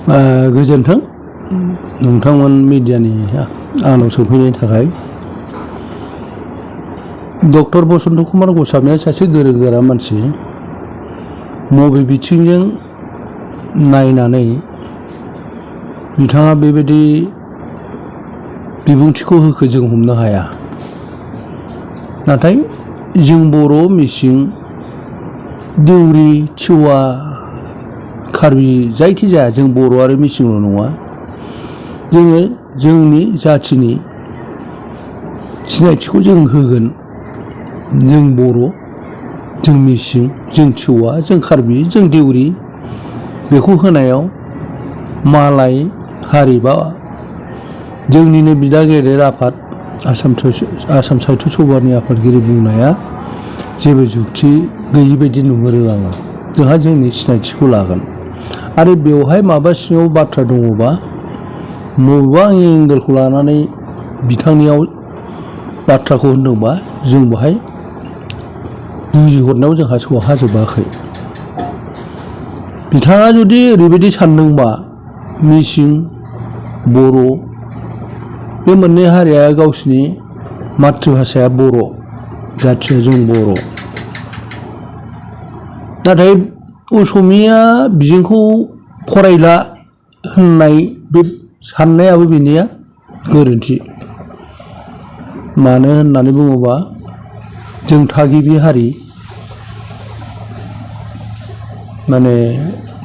गोजोन्थों नोंथांमोन मिडियानि आंनाव सफैनायनि थाखाय डक्टर बसन्त कुमार गस्वामीया सासे गोरों गोरा मानसि बबे बिथिंजों नायनानै बिथाङा बेबायदि बिबुंथिखौ होखो जों हमनो हाया नाथाय जों बर' मिसिं देउरि थिवा कार्बि जायखिजाया जों बर' आरो मिसिंल' नङा जोङो जोंनि जाथिनि सिनायथिखौ जों होगोन जों बर' जों मिसिं जों थिवा जों कार्बि जों देउरि बेखौ होनायाव मालाय हारि बा जोंनिनो बिदा गेदेर आफाद आसाम साहित्य सभानि आफादगिरि बुंनाया जेबो जुक्ति गैयि बायदि नुहुरो आङो जोंहा जोंनि सिनायथिखौ लागोन आरो बेवहाय माबा सिङाव बाथ्रा दङबा बबेबा एंगेलखौ लानानै बिथांनियाव बाथ्राखौ होनदोंबा जों बेहाय बुजिहरनायाव जोंहा सहाजोबाखै बिथाङा जुदि ओरैबायदि सानदोंबा मिसिं बर' बे मोननै हारिया गावसिनि मातृभाषाया बर' जाथिया जों बर' नाथाय असमिया बिजोंखौ फरायला होननाय बे साननायाबो बेनिया गोरोन्थि मानो होननानै बुङोबा जों थागिबि हारि माने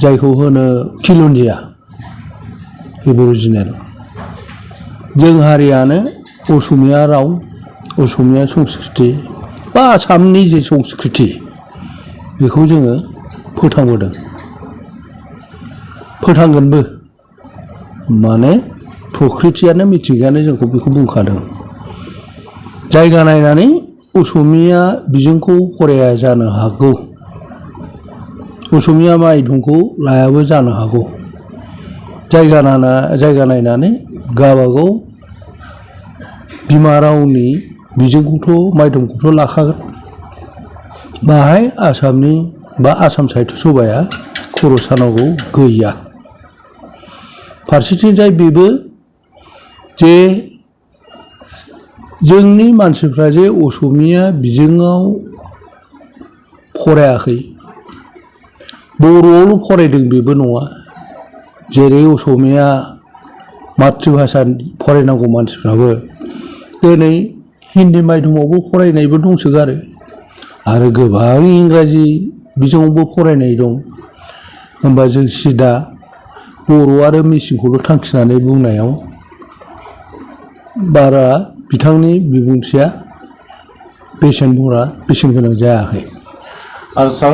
जायखौ होनो खिलन्जिया एबरिजिनेल जों हारियानो असमिया राव असमिया संस्कृति बा आसामनि जे संस्कृति बेखौ जोङो फोथांबोदों फोथांगोनबो माने प्रकृतियानो मिथिंगायानो जोंखौ बेखौ बुंखादों जायगा नायनानै असमिया बिजोंखौ फराया जानो हागौ असमिया मायधमखौ लायाबो जानो हागौ जायगा नायनानै गावबागाव बिमा रावनि बिजोंखौथ' मायधमखौथ' लाखागोन बाहाय आसामनि बा आसाम साहित्य सभाया खर' सानांगौ गैया फारसेथिंजाय बेबो जे जोंनि मानसिफ्रा जे असमिया बिजोङाव फरायाखै बर'आवल' फरायदों बेबो नङा जेरै असमिया मातृभाषा फरायनांगौ मानसिफ्राबो दिनै हिन्दी मायधमावबो फरायनायबो दंसोगारो आरो गोबां इंराजि बिजोङावबो फरायनाय दं होमबा जों सिदा बर' आरो मिसिंखौल' थांखिनानै बुंनायाव बारा बिथांनि बिबुंथिया बेसेन गोनां जायाखै आरो सार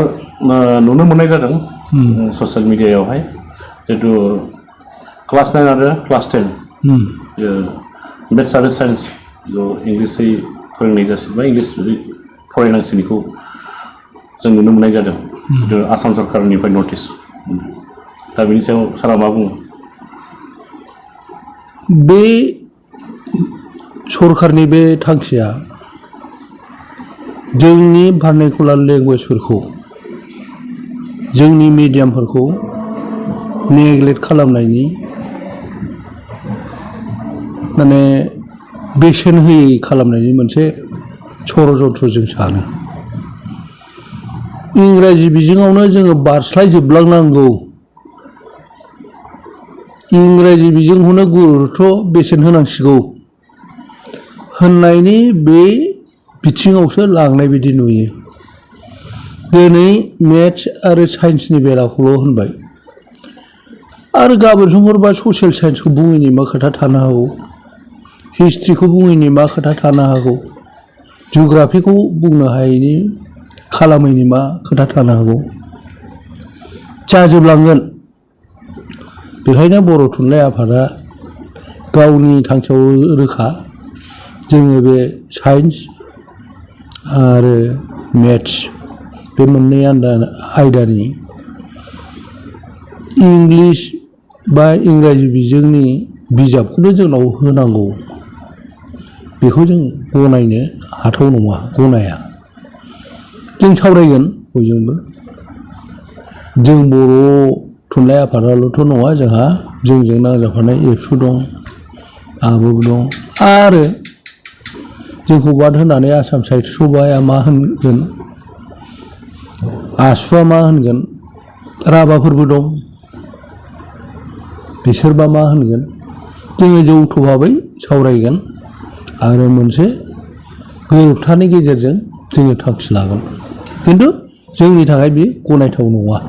नुनो मोननाय जादों ससियेल मिडियायावहाय जितु क्लास 9 आरो क्लास 10 मेथ्स आरो साइन्स इंलिसै फोरोंनाय जासै बा इंलिस फरायनांसिगौखौ जों नुनो मोननाय जादों आसाम सरकारनिफ्राय नटिस दा बेनि सायाव सारा मा बुङो बे सरकारनि बे थांखिया जोंनि भार्नाकुलार लेंगुवेजफोरखौ जोंनि मिडियामफोरखौ नेग्लेक्ट खालामनायनि माने बेसेन होयै खालामनायनि मोनसे षड़यन्त्र जों सानो इंराजि बिजोङावनो जोङो बारस्लायजोबलांनांगौ इंराजि बिजोंखौनो गुरुत्व बेसेन होनांसिगौ होननायनि बे बिथिङावसो लांनाय बायदि नुयो दिनै मेथ्स आरो साइन्सनि बेलाखौल' होनबाय आरो गाबोन समफोरबा ससियेल साइन्सखौ बुङैनि मा खोथा थानो हागौ हिस्ट्रिखौ बुङैनि मा खोथा थानो हागौ जिअ'ग्राफिखौ बुंनो हायैनि खालामैनि मा खोथा थानो हागौ जाजोबलांगोन बेखायनो बर' थुनलाइ आफादा गावनि थांखियाव रोखा जोङो बे साइन्स आरो मेथ्स बे मोननै आयदानि इंलिस बा इंराजि बिजोंनि बिजाबखौनो जोंनाव होनांगौ बेखौ जों गनायनो हाथाव नङा गनाया जों सावरायगोन बयजोंबो जों बर' थुनलाइ आफादाल'थ' नङा जोंहा जोंजों नांजाबफानाय एबसु दं आबो दं आरो जोंखौ बाद होनानै आसाम साहित्य सभाया मा होनगोन आसुआ मा होनगोन राभाफोरबो दं बिसोरबा मा होनगोन जोङो जौथ' भाबै सावरायगोन आरो मोनसे गोरोबथानि गेजेरजों जोङो थांखि लागोन खिन्थु जोंनि थाखाय बे गनायथाव नङा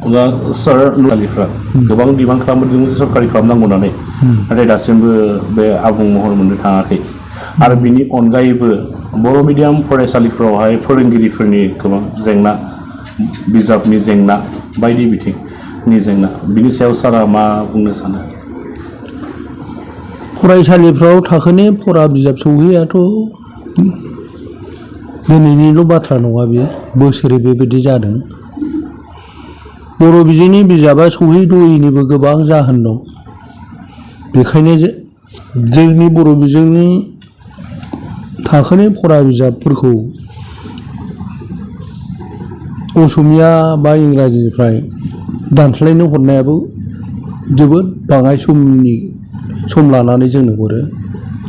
अब्ला सार नुवालिफ्रा गोबां डिमान्ड खालामदों सरकारि खालामनांगौ होननानै नाथाय दासिमबो बे आबुं महर मोननो थाङाखै आरो बिनि अनगायैबो बर' मिडियाम फरायसालिफोरावहाय फोरोंगिरिफोरनि गोबां जेंना बिजाबनि जेंना बायदि बिथिंनि जेंना बिनि सायाव सारा मा बुंनो सानो फरायसालिफ्राव थाखोनि फरा बिजाब सौहैयाथ' दिनैनिल' बाथ्रा नङा बेयो बोसोरै बेबायदि जादों बर' बिजोंनि बिजाबा सौहैद'यैनिबो गोबां जाहोन दं बेखायनो जोंनि बर' बिजोंनि थाखोनि फरा बिजाबफोरखौ असमिया बा इंराजिनिफ्राय दानस्लायनो हरनायाबो जोबोद बाङाय सम लानानै जोंनो हरो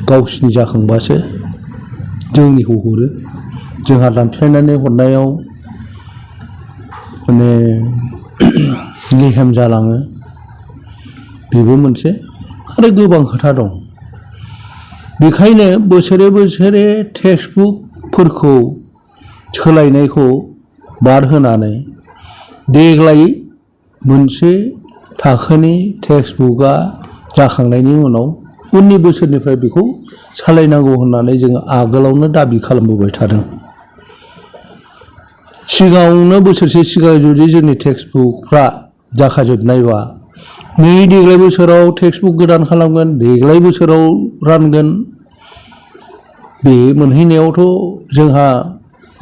गावसिनि जाखांबासो जोंनिखौ हरो जोंहा दानस्लायनानै हरनायाव माने लेहेम जालाङो बेबो मोनसे आरो गोबां खोथा दं बेखायनो बोसोरे बोसोरे टेक्सटबुकफोरखौ सोलायनायखौ बाद होनानै देग्लाय मोनसे थाखोनि टेक्सटबुकआ जाखांनायनि उनाव उननि बोसोरनिफ्राय बेखौ सालायनांगौ होननानै जोङो आगोलावनो दाबि खालामबोबाय थादों सिगाङावनो बोसोरसे सिगां जुदि जोंनि टेक्सटबुकफ्रा जाखाजोबनायबा नै देग्लाय बोसोराव टेक्सटबुक गोदान खालामगोन देग्लाय बोसोराव रानगोन बे मोनहैनायावथ' जोंहा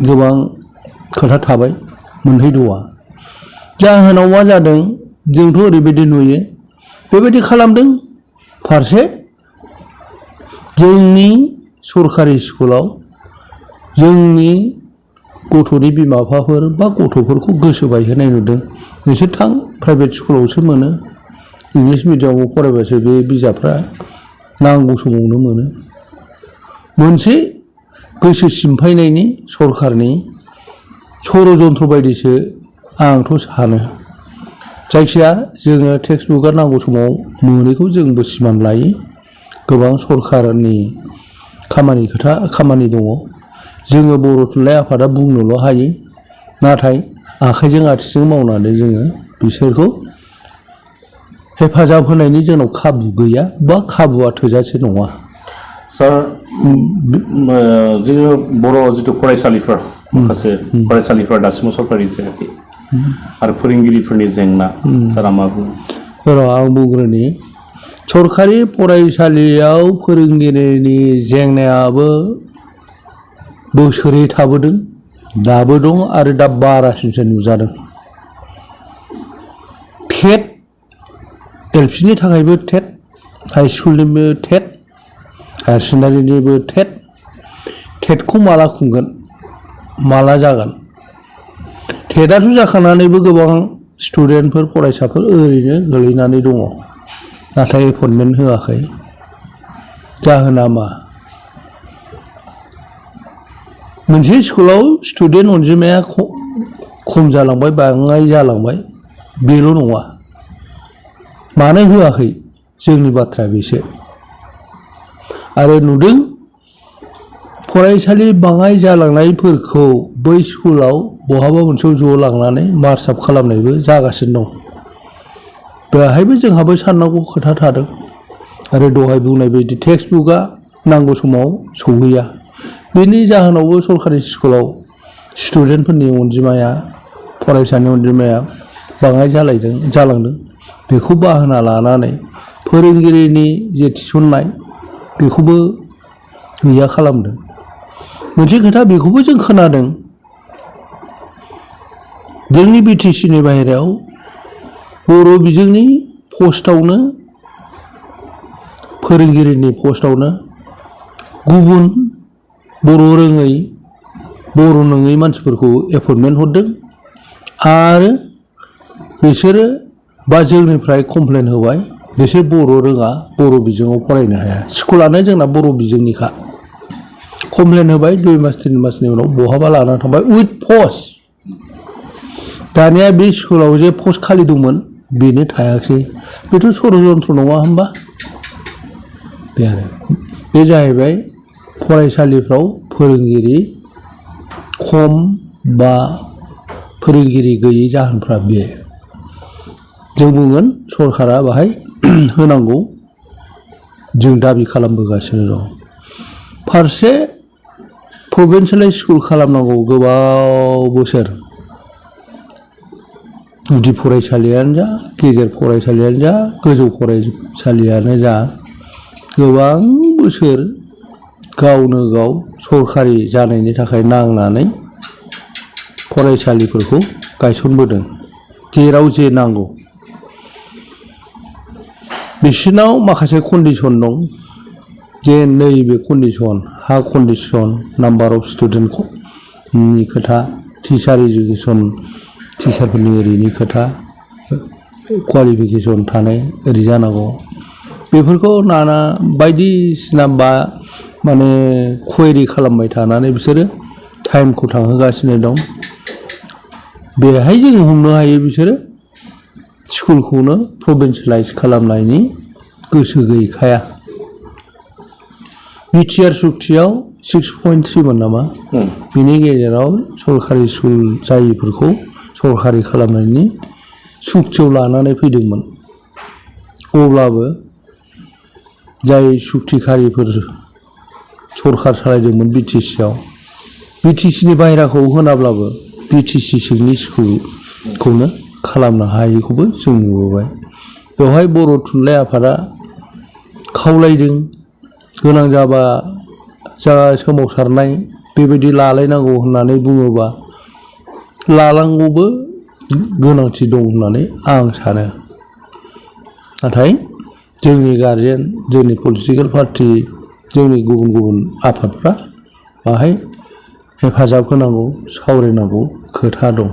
गोबां खोथा थाबाय मोनहैद'आ जाहोनाव मा जादों जोंथ' ओरैबायदि नुयो बेबायदि खालामदों फारसे जोंनि सरकारि स्कुलाव जोंनि गथ'नि बिमा बिफाफोर बा गथ'फोरखौ गोसो बायहोनाय नुदों नोंसोर थां प्राइभेट स्कुलावसो मोनो इंलिस मिडियामाव फरायबासो बे बिजाबफ्रा नांगौ समावनो मोनो मोनसे गोसो सिमफायनायनि सरकारनि षड़यन्त्र बायदिसो आंथ' सानो जायखिया जोङो टेक्सटबुकआ नांगौ समाव मोनैखौ जोंबो सिमान लायो गोबां सरकारनि खामानि दङ जोङो बर' थुनलाइ आफादा बुंनोल' हायो नाथाय आखाइजों आथिंजों मावनानै जोङो बिसोरखौ हेफाजाब होनायनि जोंनाव खाबु गैया बा खाबुआ थोजासे नङा सार जोङो बर' जिथु फरायसालिफोर माखासे फरायसालिफोरा दासिमबो सरकारि जायाखै आरो फोरोंगिरिफोरनि जेंना सारा मा बुङो आं बुंग्रोनि सरकारि फरायसालियाव फोरोंगिरिनि जेंनायाबो बोसोरै थाबोदों दाबो दं आरो दा बारासिनसो नुजादों टेट एलपिनि थाखायबो टेट हाइ स्कुलनिबो टेट हायार सेकेन्डारिनिबो टेटखौ माला खुंगोन माला जागोन टेटआथ' जाखांनानैबो गोबां स्टुडेन्टफोर फरायसाफोर ओरैनो गोलैनानै दङ नाथाय एपइन्टमेन्ट होआखै जाहोना मा मोनसे स्कुलाव स्टुडेन्ट अनजिमाया खम जालांबाय बाङाय जालांबाय बेल' नङा मानो होआखै जोंनि बाथ्राया बेसो आरो नुदों फरायसालि बाङाय जालांनायफोरखौ बै स्कुलाव बहाबा मोनसेयाव ज' लांनानै मार्चआप खालामनायबो जागासिनो दं बेहायबो जोंहाबो साननांगौ खोथा थादों आरो दहाय बुंनाय बायदि टेक्सटबुकआ नांगौ समाव सौहैया बेनि जाहोनावबो सरकारि स्कुलाव स्टुडेन्टफोरनि अनजिमाया फरायसानि अनजिमाया बाङाय जालांदों बेखौ बाहाना लानानै फोरोंगिरिनि जे थिसननाय बेखौबो गैया खालामदों मोनसे खोथा बेखौबो जों खोनादों जोंनि बिटिसिनि बाहेरायाव बर' बिजोंनि पस्टआवनो फोरोंगिरिनि पस्टआवनो गुबुन बर' रोङै बर' नङै मानसिफोरखौ एपइन्टमेन्ट हरदों आरो बिसोरो बा जोंनिफ्राय कमप्लेन होबाय बिसोर बर' रोङा बर' बिजोङाव फरायनो हाया स्कुलानो जोंना बर' बिजोंनिखा कमप्लेन होबाय 2 मास 3 मासनि उनाव बहाबा लानानै थांबाय उइथ पस्ट दानिया बे स्कुलाव जे पस्ट खालि दंमोन बेनो थायाखिसै बेथ' षड़यन्त्र नङा होमबा बे आरो बे जाहैबाय फरायसालिफ्राव फोरोंगिरि खम बा फोरोंगिरि गैयै जाहोनफ्रा बे जों बुंगोन सरकारा बाहाय होनांगौ जों दाबि खालामबोगासिनो दं फारसे प्रभिन्सियेलाइज स्कुल खालामनांगौ गोबाव बोसोर गुदि फरायसालियानो जा गेजेर फरायसालियानो जा गोजौ फरायसालियानो जा गोबां बोसोर गावनो गाव सरकारि जानायनि थाखाय नांनानै फरायसालिफोरखौ गायसनबोदों जेराव जे नांगौ बिसिनाव माखासे कन्डिशन दं जे नैबे कन्डिशन हा कन्डिशन नाम्बार अफ स्टुडेन्टनि खोथा टिचार इडुकेसन टिचारफोरनि ओरैनि खोथा क्वालिफिकेसन थानाय ओरै जानांगौ बेफोरखौ नाना बायदिसिना माने कुवेरि खालामबाय थानानै बिसोरो टाइमखौ थांहोगासिनो दं बेहाय जों हमनो हायो बिसोरो स्कुलखौनो प्रभिन्सियेलाइज खालामनायनि गोसो गैखाया बिटिआर सुक्तियाव 6.3 मोन नामा बिनि गेजेराव सरकारि स्कुल जायैफोरखौ सरकारि खालामनायनि सुक्तियाव लानानै फैदोंमोन अब्लाबो जाय सुक्तिखारिफोर सरकार सालायदोंमोन बिटिसिआव बिटिसिनि बाहेराखौ होनाब्लाबो बिटिसि सिंनि स्कुलखौनो खालामनो हायैखौबो जों नुबोबाय बेवहाय बर' थुनलाइ आफादा खावलायदों गोनां जाबा जा सोमावसारनाय बेबायदि लालायनांगौ होननानै बुङोबा लानांगौबो गोनांथि दं होननानै आं सानो नाथाय जोंनि गारजेन जोंनि पलिटिकेल पार्टि जोंनि गुबुन गुबुन आफादफ्रा बाहाय हेफाजाब होनांगौ सावरायनांगौ खोथा दं